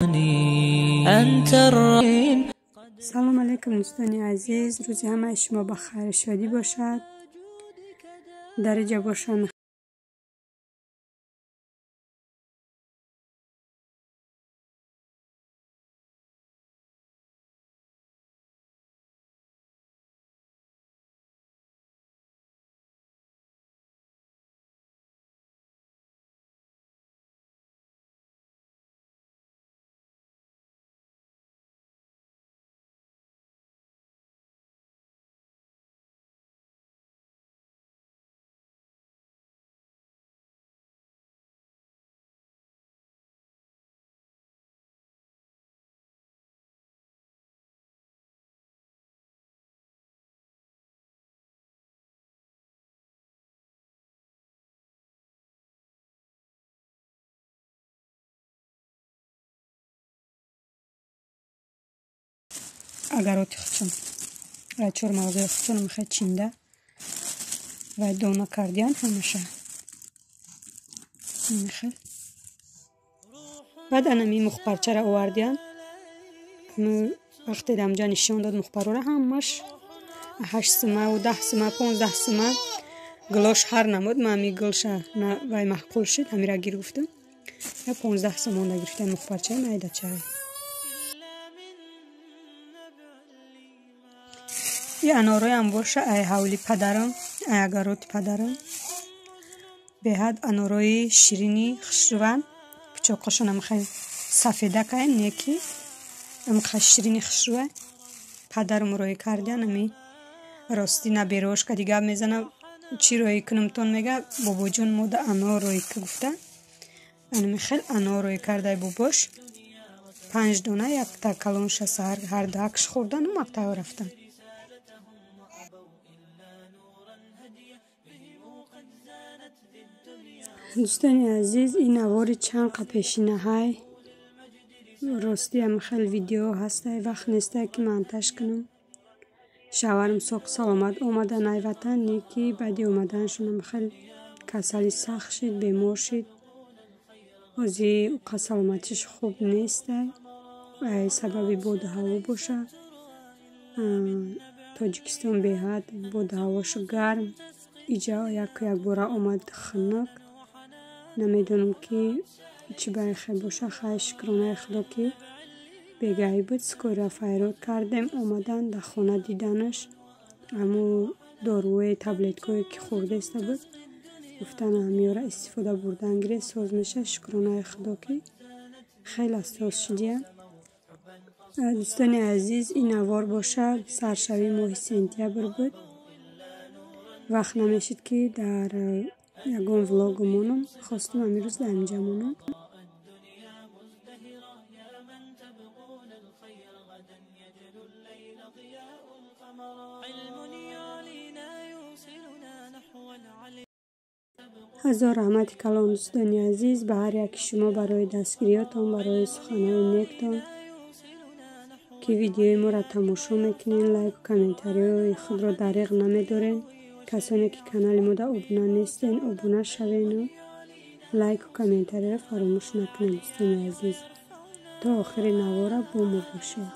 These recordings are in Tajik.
أنت الرحيم. Салом алейкум, дӯстони азиз, рӯзи ҳамаи шумо ба хайру шодӣ бошад. Дар иҷа бошам агароти худшон ва чормағзои худшон мехоҳ чинда ва дона кардиян ҳамаша мехел. Баъд анами мухпарчара овардиян. Вақте дамҷа нишон дод мухпарора, ҳамаш 8 сима 10 сима 15 сима гулош ҳар намуд. Ма ами гулша вай маъқул шид, ҳамира гир гуфтам. 15 сомонда гирифтам мухпарчаи майдачаи. И анороям боша ай ҳавли падарам, ай агароти падарам. Беҳад анорои ширини хушруван. Пучоқошонам хеле сафеда каем, не ки амха ширини хушрува. Падарам рӯй кардян, ами рости наберошка дига мезана, чӣ рӯй кунумтон мега, бобоҷон мода анор рӯй гуфта. Анами хел анор рӯй кардай бобош. 5 дона якта калонша саҳар ҳар дакш хӯрдану мактаб рафтан. Дӯстони азиз, ин навори чанд қа пешинаҳай. Ростиам хел видео ҳастай, вақт нестай ки монтаж кунам. Шавҳарам соқ саломат омадан ай ватан, не ки баъди омаданшонам хел касали сахт шид, бемор шид. Ҳози уқа саломатиш хуб нестай, ай сабаби боду ҳаво боша. Тоҷикистон беҳад боду ҳавош гарм, иҷа яку якбора омад хунук. Намедонам ки чӣ ба хел боша. Хай, шукронаи Худо ки бегаҳӣ буд. Скорая файрод кардем, омадан дар хона диданаш. Ҳамун доруҳои таблеткое ки хӯрдаиста буд, гуфтан ҳамиёра истифода бурдан гиред, соз мешавад. Шукронаи Худо ки хеле соз шудия. Дӯстони азиз, ин навор боша саршавии моҳи сентябр буд. Вақт намешид ки дар ягон влогу монам, хостум ҳамин рӯз дар инҷа монам. Ҳазор раҳмати калон, дӯстони азиз, ба ҳар яки шумо барои дастгириётон, барои суханҳои нектон, ки видеои моро тамошо мекунед, лайку комментариҳои худро дариғ намедоред. Касоне ки канали мода обуна нестен, обуна шавену лайку комментариро фаромӯш накунед, дӯстони азиз. То охири навора бо мо бошед.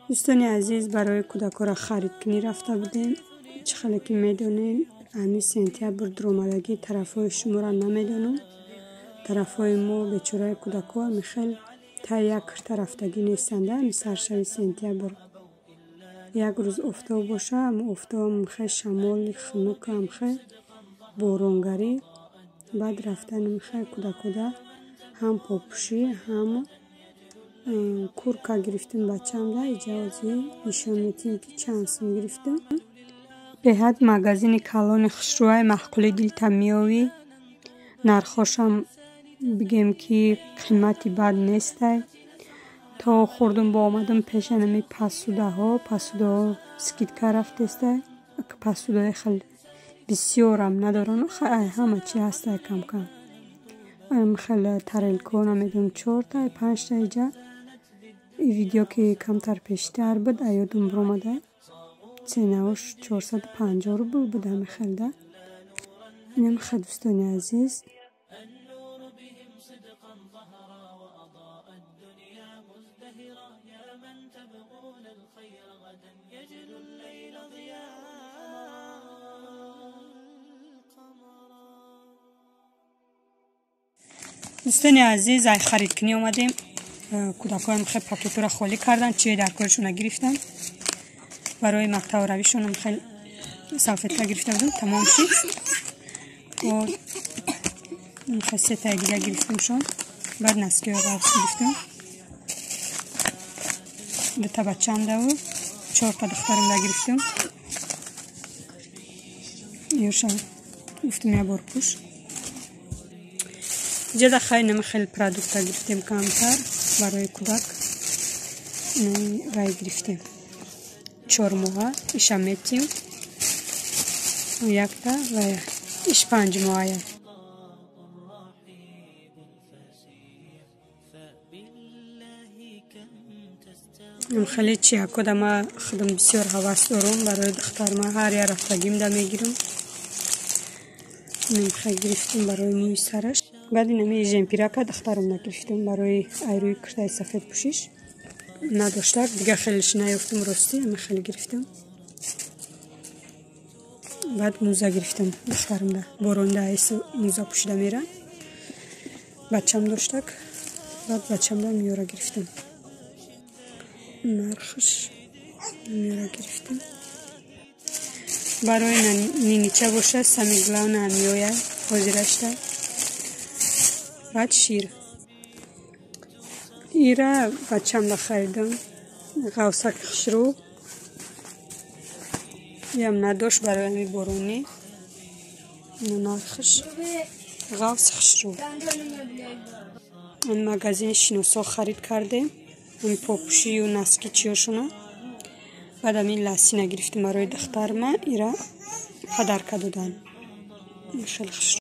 Дӯстони азиз, барои кӯдакҳоро харидкунӣ рафта будем. Чӣ хеле ки медонем, ҳамин сентябр дуромадагии тарафҳои шуморо намедонам. Тарафҳои мо бечораи кӯдакҳо ҳами хел та як кирта рафтагӣ нестанд. Ҳами саршави сентябр як рӯз офтоб боша, ҳам офтобам хел шамоли хунук, ҳам хел боронгарӣ. Баъд рафтанам хел кӯдакода ҳам попӯшӣ, ҳам курка гирифтем бачаамда. Иҷа ҳозир нишон медиҳем ки чанд сум гирифтем. Беҳад магазини калони хушрӯай, маъқули дилта меовӣ. Нархошам бигем ки қимати бад нестай. То хӯрдум бо омадам пеш анами пасудаҳо, пасудаҳо скидка рафтестай. Пасудаҳои хел бисёрам надорану ҳама чи ҳастай кам-кам. Хел тарелкаҳо намедонам 4та 5та иҷа. И видео ки камтар пештар буд, аёдум биромадай. Ценаош 450 рубл буд ҳами хелда. Инам хел, дӯстони азиз. Дӯстони азиз, ай харидкунӣ омадем. Кӯдакҳоям хел пакетҳоро холӣ карданд, чие дар коришона гирифтам. Барои мактабравишонам хел салфетка гирифта будам, тамом шид. Хел сетаи дига гирифтамшон. Баъд носкиҳо ғафс гирифтам. Дута бачаам даву, чорта духтарамда гирифтам. Ёша гуфтам як бор пӯш. Иҷода хай нама хеле продукта гирифтем камтар барои кӯдак. Вай гирифтем. 4 моҳа иша метим. Якта ва иш 5 моҳая. Хеле чиякода ма худам бисёр ҳавас дорум барои духтарма ҳар як рафтагимда мегирам. Хел гирифтем барои мӯи сараш. Баъд инами жемпирака духтарам нагирифтем барои айрӯи куртаи сафед пӯшиш. Надоштак, дига хелеш наёфтам ростӣ, ами хеле гирифтам. Баъд мӯза гирифтам духтарамда. Боронда айсу мӯза пӯшида меран. Бачам доштак, баъд бачамда миёра гирифтам. Нархш миёра гирифтам. Барои нинича боша, самое главное миёя ҳозирашта. Баъд шир. Ира бачамда харидам. Ғавсаки хушрӯ. Ям надошт барои ҳами боронӣ. Нархш ғавс хушрӯ. Магазини шиносо харид кардем. Ами попӯшию носки чиёшона. Баъд ами ласина гирифтем барои духтарма. Ира подарка додан. Хеле хушрӯ.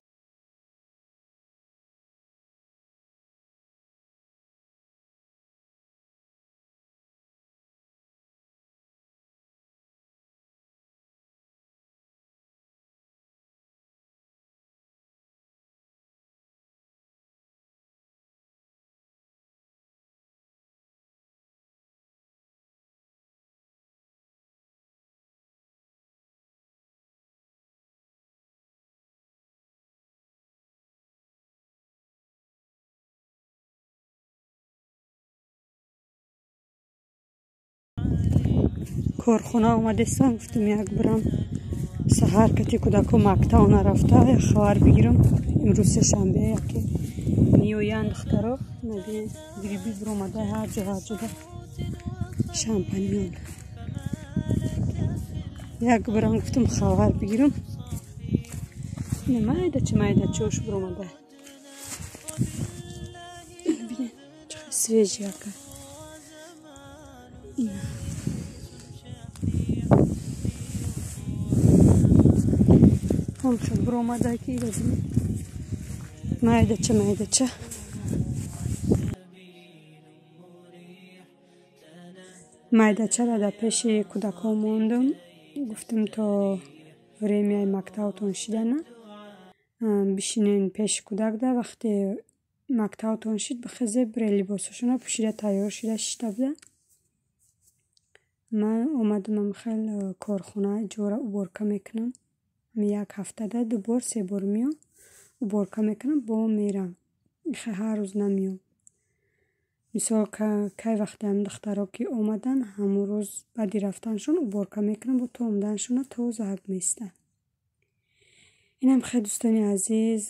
Корхона омадестам, гуфтам як бирам саҳар кати кӯдако мактаб нарафта хабар бигирам. Имрӯз сешанбе яке меоянд духтаро, наби гриби биромада ҳар ҷо ҳар ҷода шампаньон. Як бирам гуфтам хабар бигирам. Майдачи майдачиош биромада. Бинед чӣ свежий яка. Хел биромада ки майдача майдача. Майдачаро дар пеши кӯдакҳо мондам. Гуфтам то времяи мактабтон шидана бишинен пеши кӯдакда. Вақте мактабтон шид бихезе бире либосошона пӯшида тайёр шида шишта буда. Ман омадам хел корхона ҷора уборка мекунам. Як ҳафтада 2 бор 3 бор меом, уборка мекунам, бо мерам. Ҳар рӯз намеом. Мисол кай вақте ҳам духтаро ки омадан, ҳамон рӯз баъди рафтаншон уборка мекунам, бо то омаданшона тоза ҳак меистад. Инам хел дӯстони азиз,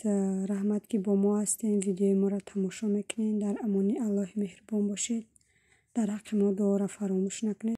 раҳмат ки бо мо ҳастем, видеои моро тамошо мекунед. Дар амони Аллоҳи меҳрубон бошед. Дар ҳаққи мо дуоро фаромӯш накунед.